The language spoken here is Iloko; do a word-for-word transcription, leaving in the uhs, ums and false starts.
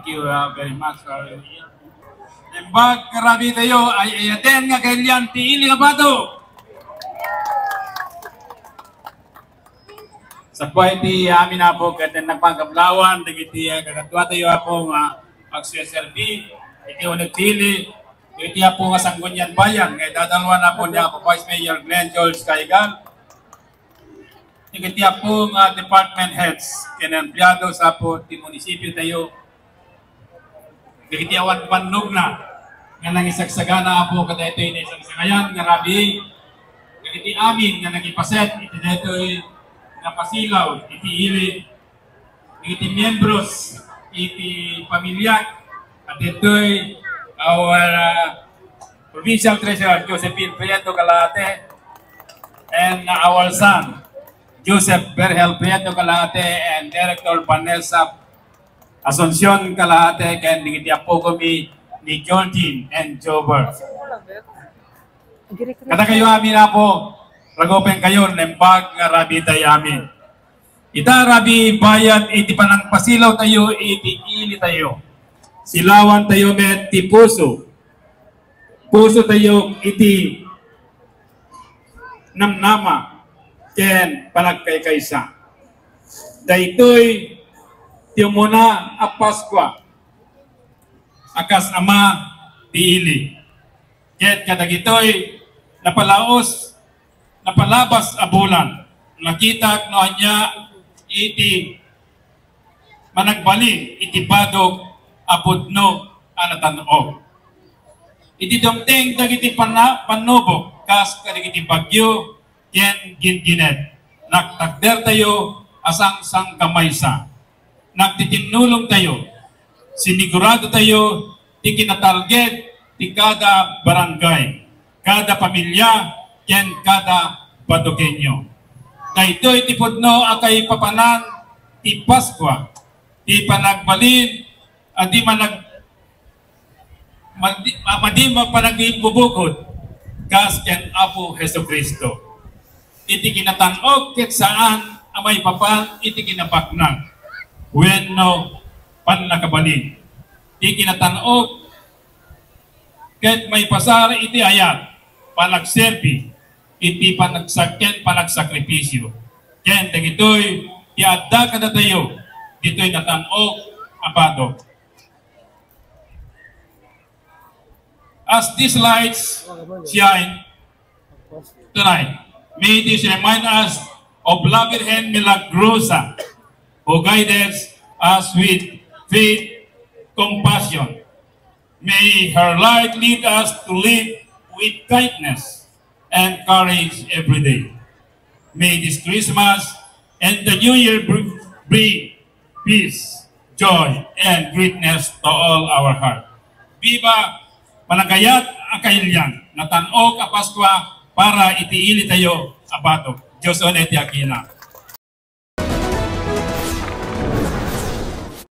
Thank you uh, very much, Rabi. Naimbag nga Rabi tayo, ay-ayaten nga kailian ti ili nga bato. Sapay ti amin, Apo, ket nagpangablawan dagiti uh, kakaduatayo, Apo, nga agserserbi iti uneg ti ili, iti, Apo, nga Sangguniang Bayan nga idadalwan, Apo, ni Apo Vice Mayor Glenn George Caigal. Dagiti, Apo, nga department heads ken empleado sa, Apo, ti munisipio tayo, dagiti awan bannogna nga nangisagsagana, Apo, kadaytoy naisagsangayan nga rabii, dagiti amin nga nangipaset iti daytoy nga pasilaw iti ili, dagiti miembros iti pamilya, at daytoy our uh, Provincial Treasurer Josephine Prieto Calate, and our son, Joseph Berhel Prieto Calate, and Director Vanessa Asuncion Calate, ken dagiti appokomi ni Georgine and Jobert. Kadakayo amin, Apo, ragupenkayo, naimbag nga rabii tayo amin. Ita rabii bayat iti panangpasilaw tayo iti ili tayo. Silawan tayo met ti puso. Puso tayo iti namnama ken panagkaykaysa. Daytoy ti umuna a Paskua a kas ama ti ili. Ket kadagitoy napalaos, napalabas a bulan, nakitak no ania iti managbalin iti badok a pudno a natan-ok. Iti dumteng dagiti panna-, pannubok kas kadagiti bagyo ken ginginet, nagtakdertayo a sangsangkamaysa. Nagtitinnulongtayo, siniguradotayo ti kinatalged ti kada barangay, kada pamilya, ken kada Badoqueño. Daytoy ti pudno a kaipapanan ti Paskua, ti panagbalin a di manag-, madi-, a madi mapanagibubukod kas ken Apo Jesu-Cristo. Iti kinatan-ok ket saan a maipapan iti kinabaknang wenno pannakabalin. Ti kinatan-ok ket maipasar iti ayat, panagserbi, iti panagsak-, ken panagsakripisio. Ken dagitoy ti adda kadatayo ditoy natan-ok a badok. As these lights shine tonight, may this remind us of La Virgen Milagrosa, who guides us with faith, compassion. May her light lead us to live with kindness and courage every day. May this Christmas and the New Year br-, bring peace, joy, and greatness to all our heart. Viva Managayat a Kailian, natan-ok a Paskua para iti ili tayo a batok. Dios une ti agina.